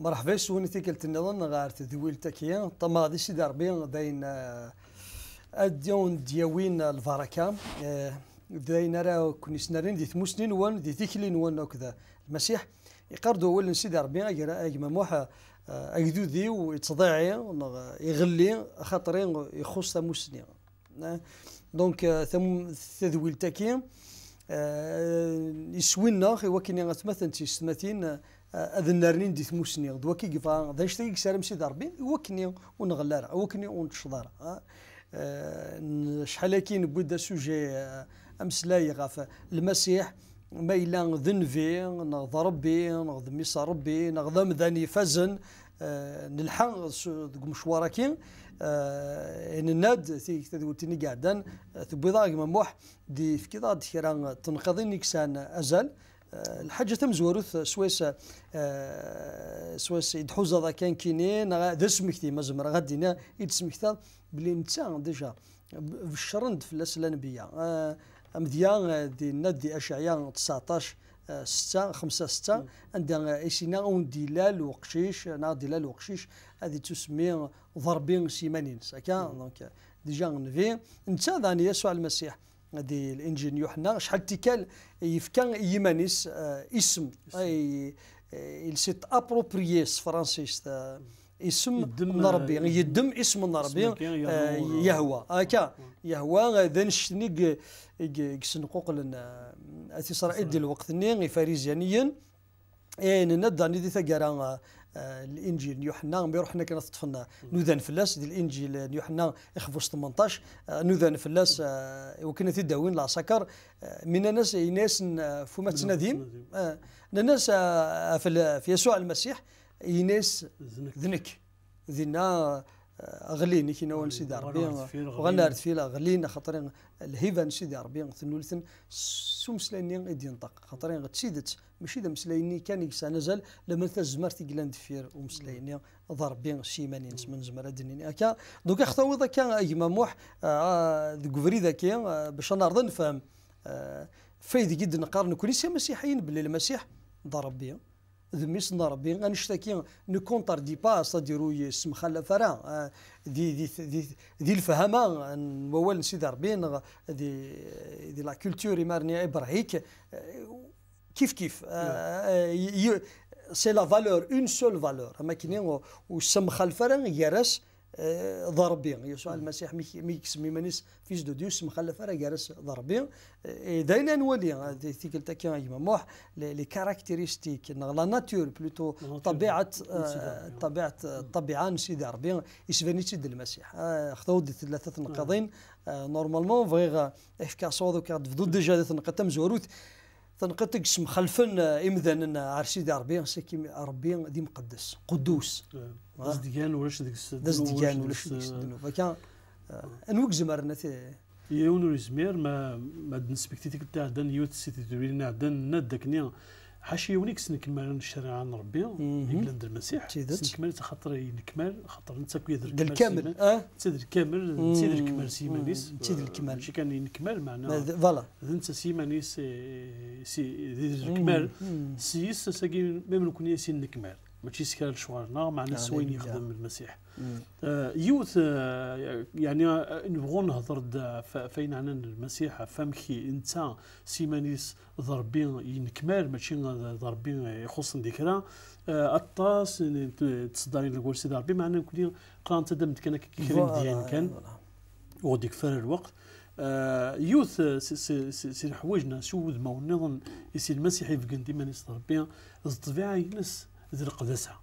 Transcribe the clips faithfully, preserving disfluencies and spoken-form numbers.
Mreḥba yes-wen i tikkelt nniḍen ɣer tedwilt-agi. Ṭṭamaɛ di Sidi Ṛebbi d ayen, eh, ad d-yawin lbaraka, eh, d ayen ara ken-yesnernin di tmusni-nwen, di tikli-nwen akked Lmasiḥ. Iqqar-d wawal n Sidi Ṛebbi, a ger-, a gma Muḥ, eh, agdud-iw ittḍiɛi neɣ iɣelli, axaṭer ixuṣ tamusni. Eh, donc, eh, tam-, tadwilt-agi, eh, iswi-nneɣ i wakken atmaten d tiyessetmatin, eh, ad nnernin di tmusni. D wakki i yebɣa, d annect-agi i yessaram Sidi Ṛebbi, i wakken ur nɣell ara, i wakken ur nettecceḍ ara, eh. Eh, n-, acḥal-agi newwi-d asujet, eh, ameslay ɣef Lmasiḥ, ma yella d nnbi, neɣ d Ṛebbi, neɣ d mmi-s n Ṛebbi, neɣ d amdan ifazen, eh, nelḥa s-, deg umecwar-agi, eh, nenna-d ti-, tadwilt-nni i iɛeddan, eh, tewwiḍ-aɣ gma Muḥ, d-, tefkiḍ-aɣ-d kra n tenqiḍin i yesɛan azal. Eh, lḥaǧa tamezwarut, eh, swayes, eh, swayes i d-tḥuzaḍ akka nekkini, neɣ d asmekti, ma zemreɣ ad d-iniɣ, i d-tesmektaḍ belli netta, déjà, b-, beccren-d fell-as lanbiya. Eh, amedya, eh, di, nenna-d di Acɛya tseɛṭac, eh, setta, xemsa setta, anda, eh, i s-yenna, a wen-d-ilal uqcic, neɣ a d-ilal uqcic, ad ittusemmi d Ṛebbi s yiman-ines. Akka, donc, eh, déjà, nnbi, netta daɣen Yasuɛ Lmasiḥ. Di Linǧil n Yuḥenna, acḥal n tikkal yefka i yiman-is, eh, isem. Isem. Ay, eh, il s'est approprié s tefransist, eh, isem n Ṛebbi. Yeddem isem n Ṛebbi, eh, Yahwa. Akka, Yahwa, eh, d annect-nni i, i, i yessenquqlen, eh, At Isṛayil di lweqt-nni, Ifarizyaniyen. Eh, nenna-d daɣen di taggara, eh, Linǧil n Yuḥenna, mi ruḥen akken ad t-ṭṭfen, eh, nudan fell-as, di Linǧil n Yuḥenna, ixef wis tmenṭac, eh, nudan fell-as, eh, i wakken ad t-id-awin leɛṣakar, eh, mi nnan-as, yenna-yasen, eh, f uma tettnadim, eh, nnan-as, eh, ɣef l-, ɣef Yasuɛ Lmasiḥ, yenna-yas, d nekk. Dinna, eh, ɣlin ikinawen n Sidi Ṛebbi, uɣalen ar deffir, ɣlin, axaṭer lhiba n Sidi Ṛebbi tennul-iten s umeslay-nni i d-yenṭeq. Axaṭer d tidet, mačči d ameslay-nni kan i yesɛan azal, laman tazmert i yellan deffir umeslay-nni d Ṛebbi s yiman-ines, ma nezmer ad d-nini akka. Donc, ad ɣ-tawiḍ akka, a gma Muḥ, eh, deg ubrid-agi, eh, bac ad neɛreḍ ad nefhem, eh, f aydeg i d-neqqar nekkni s imasiḥiyen belli Lmasiḥ d Ṛebbi. D mmi-s n Ṛebbi, annect-agi ne contredit pas, c'est-à-dire ur yessemxalaf ara, eh, di, di, di, di lefhama n wawal n Sidi Ṛebbi, neɣ di, di la culture, imar-nni, hébraïque, eh, kif kif, eh, eh, y-, y-, c'est la valeur, une seule valeur. Am akken ur, ur yessemxalaf ara gar-as eh, d Ṛebbi. Yasuɛ Lmasiḥ, mi, mi yeksem iman-is fils de Dieu, semxalaf ara gar-as d Ṛebbi. Eh, d ayen ad nwali, eh, di tikkelt-agi, a gma Muḥ, les, les caractéristiques, neɣ la nature, plutôt, ṭabiɛa, eh, ṭabiɛa, eh, ṭabiɛa n Sidi Ṛebbi, isban-itt-id Lmasiḥ. Eh, xtaw di tlata tneqqiḍin, eh, normalement, bɣiɣ, eh, ad k-fkeɣ ṣṣwab, ad k-tebduḍ déjà di tneqqiḍt tamezwarut. Tanqiḍt i yessemxalfen, eh, imdanen, eh, ar Sidi Ṛebbi, c'est que Ṛebbi d imqeddes, quddus. Eh, d azedgan, ulac deg-s ddnub. D azedgan, ulac deg-s ddnub. Akka, eh, anwa i izemren ad t- Yiwen ur yezmir, ma, ma d-nesmekti tikkelt iɛeddan, yiwet si tedwilin iɛeddan, nenna-d dakken ḥaca yiwen i yesnekmaren ccariɛa n Ṛebbi, i yellan d Lmasiḥ. Tidet. Yesnekmar-itt axaṭer yenekmar, axaṭer netta akk d lkamel, ah? Netta d lkamel, netta d lkamel s yiman-is. Netta d lkamel. Mačči kan yenekmar, meɛna d netta s yiman-is, eh, si, d, d lekmal. S yis, ass-agi, même nekkni as yennekmal. Mačči s kra lecɣal-nneɣ, meɛna s wayen yexdem Lmasiḥ. Eh, yiwet, eh, yeɛni, eh, nebɣu nehder-d, eh, f, f ayen ɛnan Lmasiḥ, f amek i netta s yiman-is d Ṛebbi yennekmal, mačči d, d Ṛebbi ixuṣṣen di kra. Eh, aṭas n, n, n tseddarin deg wawal Sidi Ṛebbi, meɛna nekkni qqaren-tt-id am d kan akka kra n dyan kan. Ur d-ikfi ara lweqt. Eh, yiwet, eh, si, si, si, si leḥwayeǧ neɣ si wudmawen nniḍen i si Lmasiḥ ibeggen d iman-is d Ṛebbi, d ṭṭbiɛa-ines d leqdasa.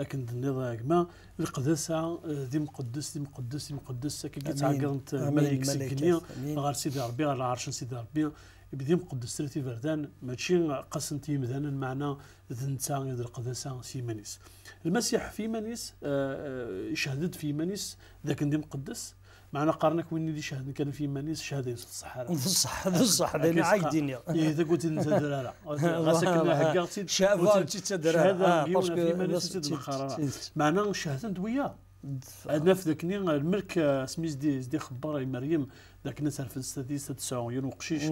Akken d-tenniḍ a gma, leqdasa, eh, d imqeddes, d imqeddes, d imqeddes, akka i ttɛeggiḍent lmalayek seg igenni ɣer Sidi Ṛebbi, ɣer lɛerc n Sidi Ṛebbi, d imqeddes sdat iberdan, mačči qqasent yimdanen, meɛna d netta i d leqdasa s yiman-is. Lmasiḥ f yiman-is, eh, eh, icehhed-d f yiman-is d akken d imqeddes, meɛna qqaren-ak win i d-icehden kan f yiman-is, ccahada-ines d ṣṣeḥ ara. D ṣṣeḥ, d ṣṣeḥ, d ayen ay d-iniɣ. Ih, tagut i d-nettader ara. Ɣas akken heggaɣ-tt-id, ccahada ur tt-id-nettader ara. Ccahada n yiwen f yiman-is ur tt-id-neqqar ara. Meɛna cehden-d wiyaḍ. Ad naf dakken lmelk, eh, asmi s-, s-d-ixebber i Meryem, dakken ad terfed s tadist, ad tesɛu yiwen uqcic,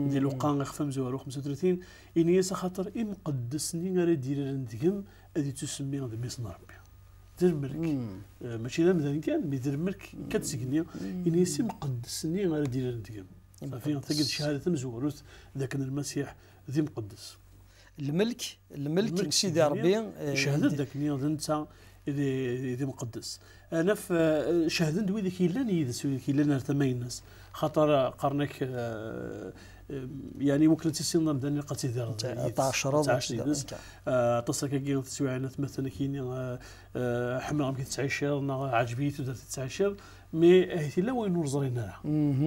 di Luqa ixef amezwaru xemsa u tlatin, ini-as, axaṭer imqeddes-nni ara d-ilalen deg-m, ad yettusemmi d mmi-s n Ṛebbi. D lmelk. Eh, mačči d amdan kan, mi d lmelk, yekka-d seg-nni, ini-as imqeddes-nni ara d-ilalen deg-m. Safi, tagi d cchada tamezwarut d akken Lmasiḥ d imqeddes. Lmelk, lmelk n Sidi Ṛebbi, eh, icehhed-d akken d netta i d, i d imqeddes. Anaf, eh, cehden-d widak yellan yid-s, widak yellan ar tama-ines. Xaṭer, eh, qqaren-ak, eh, eh, yani, wakken ad tissineḍ amdan, ilaq ad tidireḍ yid-s, ad tɛaceḍ yid-s. Eh, aṭas akkagi teswiɛin atmaten ak-yini, eh, eh, ḥemmleɣ amek i tettɛiciḍ, neɣ ɛǧeb-iyi tudert i tettɛiciḍ, mi ahat yella wayen ur ẓrin ara.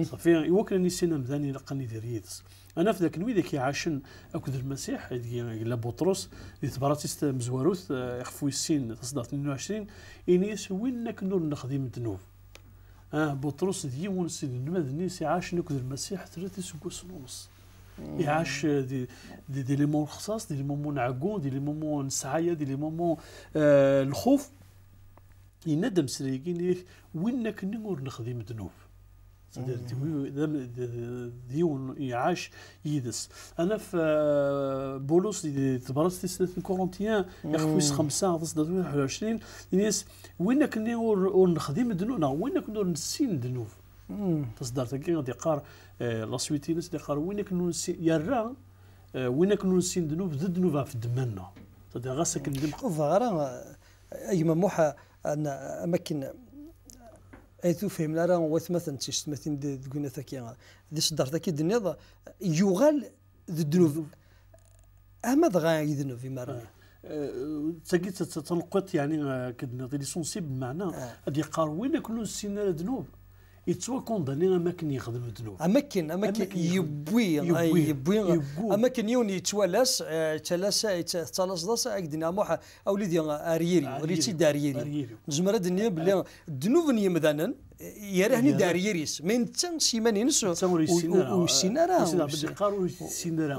Safi, i wakken ad nissin amdan, ilaq ad nidir yid-s. Anaf dakken wid i k-iɛacen akked Lmasiḥ, deg yella Buṭrus, di tebrat-is tamezwarut, eh, ixef wis sin, taṣeddart tnin u ɛecrin, ini-as: "Win akken ur nexdim ddnub." Ah, Buṭrus d yiwen seg inelmaden-is iɛacen akked Lmasiḥ tlata iseggasen u nus. Iɛac, eh, di, di, di les moments n lexṣaṣ, di les moments n ɛeggu, di les moments n ssɛaya, di les moments, eh, n lxuf. Yenna-d amsray-agi, ini-ak: "Win akken ur nexdim ddnub." C'est-à-dire, d wi-, d am-, d, d, d yiwen iɛac yid-s. Anaf, eh, Bulus di, di tebrat tis snat n Kurintiyen, ixef wis xemsa, taṣeddart tnin u ɛecrin, ini-as: "Win akken ur, ur nexdim ddnub, neɣ win akken ur nessin ddnub." Taṣeddart-agi ad iqqar, eh, la suite-ines ad iqqar: "Win akken ur nessin", yerra, eh, "Win akken ur nessin ddnub, d ddnub ɣef ddemma-nneɣ." C'est-à-dire, ɣas akken d imq- Ur bɣiɣ ara, eh, a gma Muḥ, eh, am akken ay tufhimen ara watmaten d tiyessetmatin d-, deg unat-agi, di tṣeddart-agi d-tenniḍ, yuɣal d ddnub. Ama dɣa yednub imar-nni. Eh, tagi d ta-, ta-, taneqqiḍt, yani, eh, akken d-tenniḍ, il est sensible, meɛna ad yeqqar: "Win akken ur nessin ara ddnub, yettwakundani am akken yexdem ddnub." Am akken, am akken yewwi, yewwi, am akken yiwen yettwalas, eh, yettalas, yetta-, tettalaseḍ-as, ad ak-d-nniɣ Muḥ, a wlidi, ar yiri, ar yiri, ar yiri. Nezmer ad d-nini belli ddnub n yemdanen, eh, yerra-ten-id ar yiri-s. Ma netta s yiman-ines ur yessin ara. Ur yessin ara,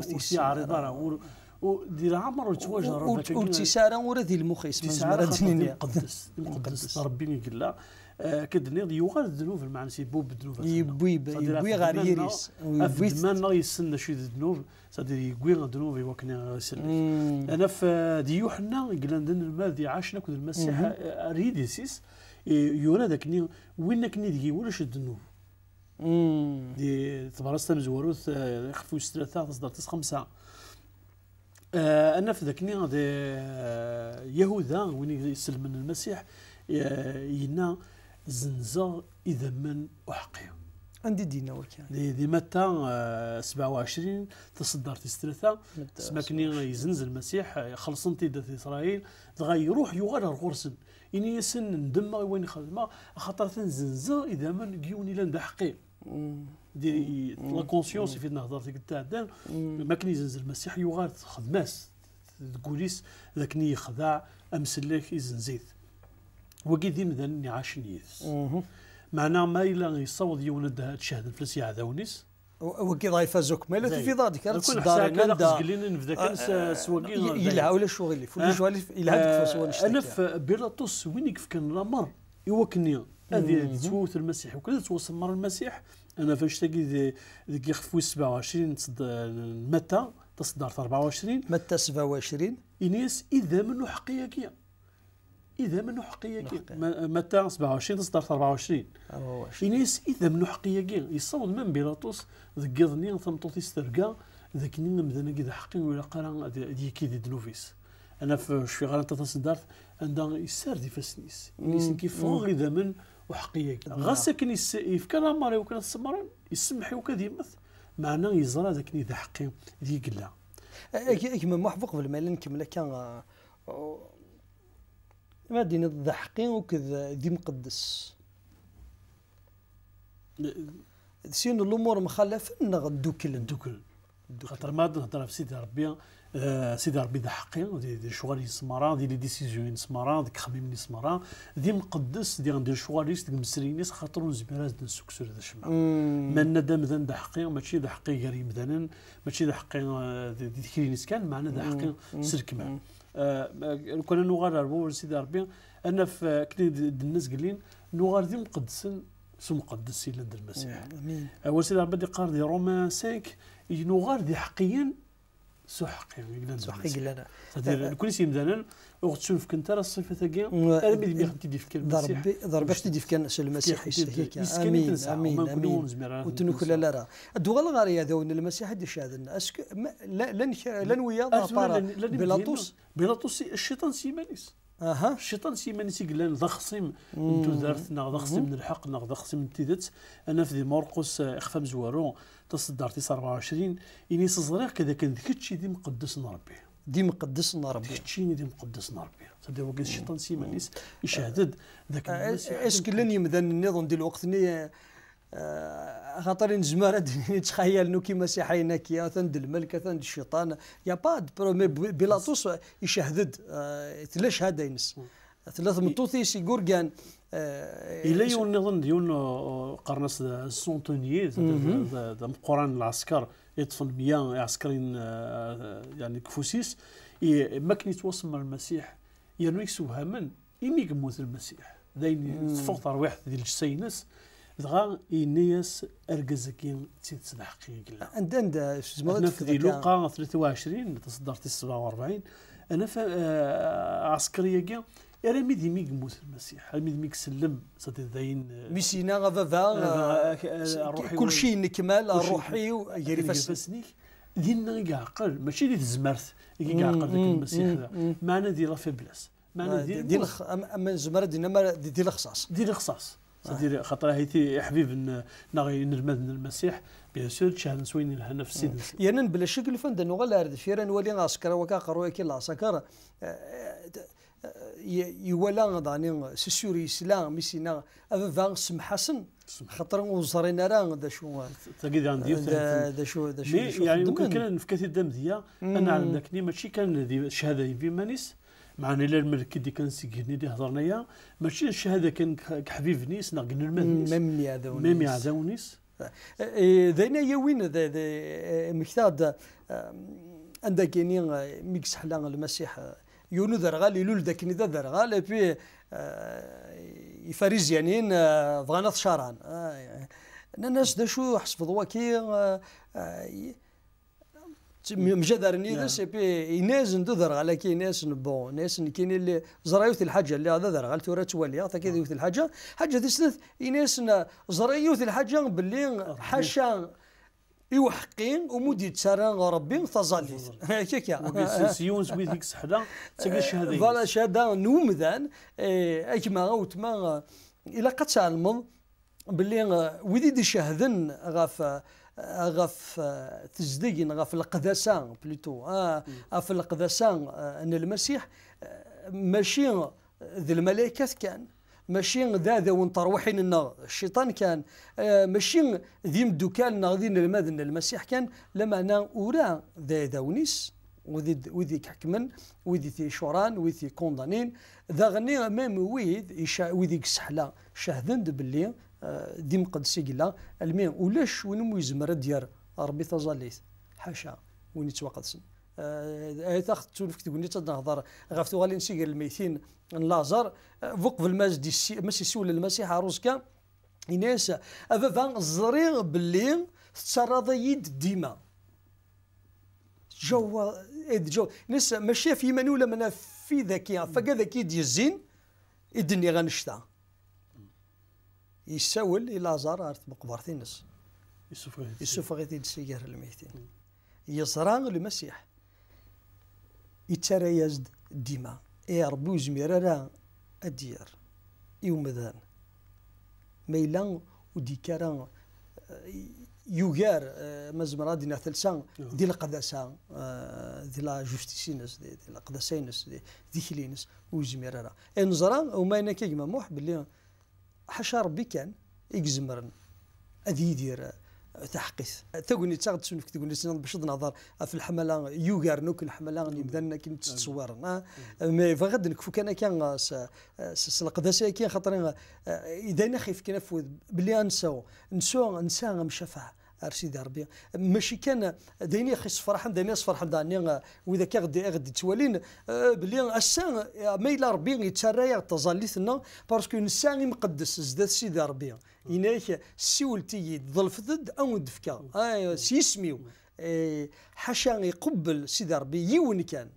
ur t-yeɛriḍ ara, ur, ur, di leɛmer ur yettwajerreb. Ur, ur, ur tt-yesɛi ara ur di lmux-is, ma nezmer ad d-nini. D imqeddes, d imqeddes, d Ṛebbi i yella. Eh, akka d-nniḍ, yuɣal ddnub, lmeɛna-s yewwi ddnub ɣer yiri-s. Ɣef ddemma-nneɣ yessen d acu i d ddnub, c'est-à-dire yewwi ddnub i wakken ad isellek. Anaf, eh, d Yuḥenna i yellan d anelmad, iɛacen akked Lmasiḥ, eh, ar yidis-is, eh, yura d akken, win akken i deg-i ulac ddnub. Di tebrat tamezwarut, eh, ixef wis tlata, taṣeddart tis xemsa. Eh, ad naf d akken d, eh, Yahuda, win i iselmen Lmasiḥ, eh, yenna: "Zenzeɣ idammen uḥeqqi." Anda i d-yenna wakka? Di, di Matta, eh, sebɛa u ɛecrin, taṣeddart tis tlata, asmi akken yezzenz Lmasiḥ, eh, xellṣen-t-id at Isṛayil, dɣa iruḥ yuɣal ar ɣur-sen. Ini-asen: "Ndemmeɣ i wayen xedmeɣ, axaṭer atan zenzeɣ idammen n yiwen ilan d aḥeqqi." Di, la conscience, i fi d-nehder tikkelt tɛeddan, mi akken izenz Lmasiḥ, yuɣal texdem-as deg wul-is d akken yexdeɛ amsellek, izenz-it. Wagi d imdanen iɛacen yid-s. Meɛna ma yella yessaweḍ yiwen ad, ad cehden fell-as yiɛdawen-is, wagi dɣa ifaz akk, ma yella tufiḍ-aɣ-d kra n tseddarin anda, zgelin nebda kan s, s wagi, yelha, ulac uɣilif, ulac uɣilif, yelha deg ufus wanect-agi. Anaf Bilaṭus, win i yefkan lamer i wakken ad yettwawet Lmasiḥ, wakken ad yettwasemmer Lmasiḥ. Anaf annect-agi di, deg ixef wis sebɛa u ɛecrin n Matta, taṣeddart rebɛa u ɛecrin. Matta sebɛa u ɛecrin. Ini-as: "Idammen uḥeqqi-agi." Idammen uḥeqqi-agi. Matta sebɛa u ɛecrin, taṣeddart rebɛa u ɛecrin. Ini-as: "Idammen uḥeqqi-agi." Yessaweḍ ma n Bilaṭus deg yiḍ-nni, tameṭṭut-is terga d akken amdan-agi d aḥeqqi, ur ilaq ara ad, ad yekki di ddnub-is. Anaf, ur cfiɣ ara anta taṣeddart, anda yessared ifassen-is. Ini-as: "Nekk ffɣeɣ idammen uḥeqqi-agi." Ɣas akken yefka lamer i wakken ad t-semmren, yessemmeḥ i wakken ad yemmet, meɛna yeẓra d akken d aḥeqqi di yella. A gma Muḥ, bu qbel ma yella nkemmel akka, ma d-tiniḍ d aḥeqqi akked d imqeddes. D sin n lumuṛ mxalafen neɣ dduklen? Dduklen. Xaṭer ma ad nehder ɣef Sidi Ṛebbi, eh, Sidi Ṛebbi d aḥeqqi, di, di lecɣal yesmara, di les décisions yesmara, deg yexemmimen yesmara, d imqeddes, diɣen di lecɣal-is, deg yimesriyen-is, xaṭer ur nezmir ad d-nessukkes ula d acemma. Ma nenna-d amdan d aḥeqqi, mačči d aḥeqqi gar yimdanen, mačči d aḥeqqi, eh, di, di tikli-ines kan, meɛna d aḥeqqi s lekmal. Eh, lukan ad nuɣal ar wawal n Sidi Ṛebbi, ad naf, eh, akken i d-, d-nenna zgelli, nuɣal d imqeddsen s umqeddes yellan d Lmasiḥ. Awal Sidi Ṛebbi d-iqqar di Romains cinq, nuɣal d iḥeqqiyen, s uḥeqqi i yellan d Lmasiḥ. C'est-à-dire, nekkni s yimdanen, ur ɣ-ttunefkent ara ṣṣifat-agi, armi d mi ɣ-tent-id-yefka Lmasiḥ. D Ṛebbi, d Ṛebbi i ɣ-tent-id-yefkan s Lmasiḥ-is. Amin, amin, amin. Ur tt-nuklal ara. Ad d-uɣaleɣ ɣer yiɛdawen n Lmasiḥ i d-iceɛden. Est-ce que llan wiyaḍ, à part Bilaṭus? Bilaṭus, cciṭan s yiman-is. Aha. Cciṭan s yiman-is i yellan d axṣim n tudert, neɣ d axṣim n lḥeqq, neɣ d axṣim n tidet. Ad naf di Marqus, eh, ixef amezwaru, taṣeddart-is rebɛa u ɛecrin, ini-as: "Ẓriɣ-k dakken d kečč i d imqeddes n Ṛebbi." D imqeddes n Ṛebbi. D kečč i d imqeddes n Ṛebbi. C'est-à-dire, wagi d cciṭan s yiman-is, icehhed-d dakken Lmasiḥ d imqeddes. Est-ce que llan yimdanen nniḍen di lweqt-nni, eh, Eh, axaṭer i nezmer ad d-nini ttxayalen akk imasiḥiyen-agi, atan d lmelk, atan d cciṭan. Y a pas de problème, mais Bi-, Bilaṭus, eh, icehhed-d, eh, tella cchada-ines. Tella tmeṭṭut-is i yurgan, eh, yella yiwen nniḍen d yiwen, eh, qqaren-as d Centenier, d, d, d, d ameqqran n lɛesker, yeṭṭfen meyya iɛsekriyen, eh, yeɛni deg ufus-is, i, mi akken yettwasemmer Lmasiḥ, yernu yessewhamen, imi yemmut Lmasiḥ, d ayen teffeɣ terwiḥt di lǧessa-ines, dɣa yenna-yas: "Argaz-agi d tidet d aḥeqqi i yella." Anda, anda, tzemreḍ ad naf di Luqa tlata u ɛecrin, taṣeddart tis sebɛa u rebɛin, ad naf, eh, aɛsekri-agi, armi d imi yemmut Lmasiḥ, armi d imi isellem, c'est-à-dire d ayen, eh, mi s-yenna: "A Baba, eh, eh, eh, ṛṛuḥ-iw, kulci yennekmal, ṛṛuḥ-iw gar ifassen-ik." Dinna i yeɛqel, mačči di tezmert i yeɛqel deg Lmasiḥ da, meɛna di la faiblesse. Meɛna di, di lex-, am, am, nezmer ad d-nini, am, di, di lexṣaṣ. Di lexṣaṣ. C'est-à-dire, xaṭer ahat iḥbiben, eh, neɣ inelmaden n Lmasiḥ, bien sûr, ttcehden s wayen yelhan ɣef Ssid-nsen. Yerna bla ccek, lufan da nuɣal ar deffir, ad nwali aɛsekriw akka, aqerruy-agi n leɛsker, eh, eh, i-, iwala daɣen, c'est sûr, yesla mi s-yenna: "A Baba, semmeḥ-asen, xaṭer ur ẓrin ara d acu, tagi daɣen d yiwet d acu, d acu, d acu yeɛni, xeddmen." Lukan kan ad nefk tid amedya, ad neɛlem dakken mačči kan d ccahada i yiman-is, meɛna ila lmelk i d-ikkan seg igenni i d-ihedren aya, mačči d ccahada kan deg, deg iḥbiben-is neɣ deg inelmaden-is, même iɛdawen-is. Eh, d ayen ay yawin d, d, eh, mmektaɣ-d, eh, anda-kini, eh, mi yesseḥla Lmasiḥ, eh, yiwen uderɣal, ilul-d akken d aderɣal, et puis, eh, Ifarizyanin, eh, bɣan ad t-caṛan. Eh, nnan-as: "D acu ḥesbeḍ waki?" Eh, eh, Mjadaren yid-s, et puis yenna-yasen-d uderɣal-agi, yenna-yasen: "Bon", yenna-yasen, "nekkini lliɣ ẓriɣ yiwet n lḥaǧa, lliɣ d aderɣal, tura ttwaliɣ, tagi d yiwet n lḥaǧa." Ḥaǧa tis snat, yenna-yasen: "Ẓriɣ yiwet n lḥaǧa belli ḥaca i uḥeqqi umi d-yettarra Ṛebbi taẓallit." Akka. Wagi s, s yiwen seg wid i yesseḥla, d tagi ccahada-ines. Voilà, ccahada n umdan, eh, a gma, a weltma, eh, ilaq ad tɛelmeḍ belli, eh, wid i d-icehden ɣef, eh, ɣef, eh, tezdeg neɣ ɣef leqdasa, plutôt, ah, ɣef leqdasa, eh, n Lmasiḥ, eh, mačči d lmalaykat kan, mačči d aɛdaw n terwiḥin-nneɣ, cciṭan kan, eh, mačči d imeddukal neɣ d inelmaden n Lmasiḥ kan, lameɛna ura d iɛdawen-is, wid i d, wid i iḥekmen, wid i t-icuran, wid i t-ikundanin, daɣen même wid ica-, wid i yesseḥla cehden-d belli, eh, d imqeddes i yella, almi ulac win umi yezmer ad d-yerr Ṛebbi taẓallit, ḥaca, win yettwaqedsen. Eh, ayt aɣ-tettunefk tegnit ad nehḍer ɣef tuɣalin si gar lmeytin n Laẓar, eh, bu qbel ma as-d-issi-, ma s-isiwel Lmasiḥ ɣer uẓekka, yenna-yas: "A Baba, ẓriɣ belli tettarraḍ-iyi-d dima." Ǧawa, eh, ǧaw-, nes, mačči ɣef yiman-iw, lameɛna ɣef wid-agi, ɣef wagad-agi i d-yezzin, i d-nniɣ annect-a. Yessawel i Laẓar ɣer tmeqbert-ines. Yessufeɣ-it-id. Yessufeɣ-it-id si gar lmeytin. Yeẓra Lmasiḥ. Yettarra-yas-d dima. Eh, Ṛebbi ur yezmir ara ad d-yerr i umdan. Ma yella ur d-yekki ara, eh, yugar, eh, ma zemreɣ ad d-iniɣ talsa, di leqdasa, eh, di la justice-ines, di, di leqdasa-ines, di, di tikli-ines, ur yezmir ara. Eh, neẓra, umayen akka gma Muḥ, belli ḥaca Ṛebbi kan i izemren ad yidir, eh, taḥeqqit. Tagnit aɣ-d-tessunefk tegnit-nniḍen bac ad nehḍer ɣef leḥmala yugaren akk leḥmala n yimdanen akken i tt-ttṣewwiren, ah. Mais bɣiɣ ad nekfu kan akka, eh, s, s, s leqdasa-agi, xaṭer, eh, d ayen i ɣ-yefkan afud belli ad nsew, nsu, nesɛa amcafaɛ ar Sidi Ṛebbi. Mačči kan d ayen i ɣ-yessefraḥen, d ayen i ɣ-yessefraḥen daɣen, eh, wid akka i ɣ-d-, i ɣ-d-yettwalin, eh, belli ass-a, eh, ma yella Ṛebbi yettarra-yaɣ-d taẓallit-nneɣ, parce que nesɛa imqeddes zdat Sidi Ṛebbi. Yenna-yak: "Siwlet-iyi-d, ḍelfet-d, ad wen-d-fkeɣ, ah, s yisem-iw." eh, ḥaca iqebbel Sidi Ṛebbi yiwen kan,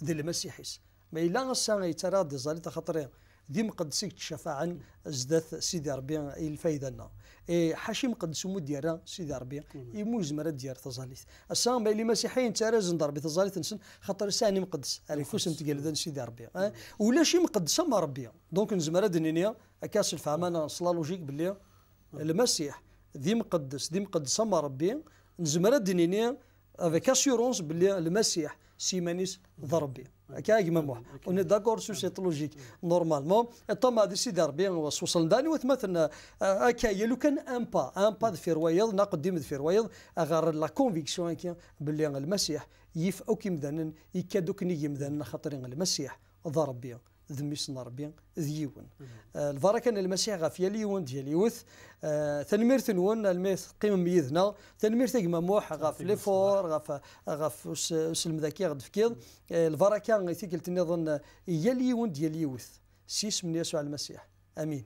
d Lmasiḥ-is. Ma yella ass-a yettarra-d iẓallit, axaṭer d imqeddes i yettcafaɛen zdat Sidi Ṛebbi i lfayda-nneɣ. Eh, ḥaca imqeddes umi d-yerra Sidi Ṛebbi, imi ur yezmir ad d-yerr taẓallit. Ass-a, ma yella imasiḥiyen ttarrazen-d Ṛebbi taẓallit-nsen, xaṭer sɛan imqeddes ar ifus n tgelda n Sidi Ṛebbi. Eh, ulac imqeddes am Ṛebbi. Donc, nezmer ad d-nini, akka s lefhama-nneɣ, s la logique, belli Lmasiḥ d imqeddes, d imqeddes am Ṛebbi, nezmer ad d-nini avec assurance belli Lmasiḥ s yiman-is d Ṛebbi. Akka, a gma Muḥ. On est d'accord sur cette logique. Normalement, ṭṭama di Sidi Ṛebbi, s uṣeldan i watmaten, eh, akka, ya lukan un pas, un pas deffir wayeḍ, neɣ aqeddim deffir wayeḍ, ɣer la conviction-agi belli Lmasiḥ yif akk imdanen, ikka-d akk nnig imdanen, axaṭer Lmasiḥ d Ṛebbi, d mmi-s n Ṛebbi, d yiwen. Eh, lbaraka n Lmasiḥ ɣef yal yiwen d yal yiwet. Eh, tanemmirt-nwen, almi teqqimem yid-neɣ. Tanemmirt a gma Muḥ ɣef l'effort, ɣef, ɣef us-, uselmed-agi i ɣ-d-tefkiḍ. Eh, lbaraka i tikkelt nniḍen, eh, i yal yiwen d yal yiwet. S yisem n Yasuɛ Lmasiḥ. Amin.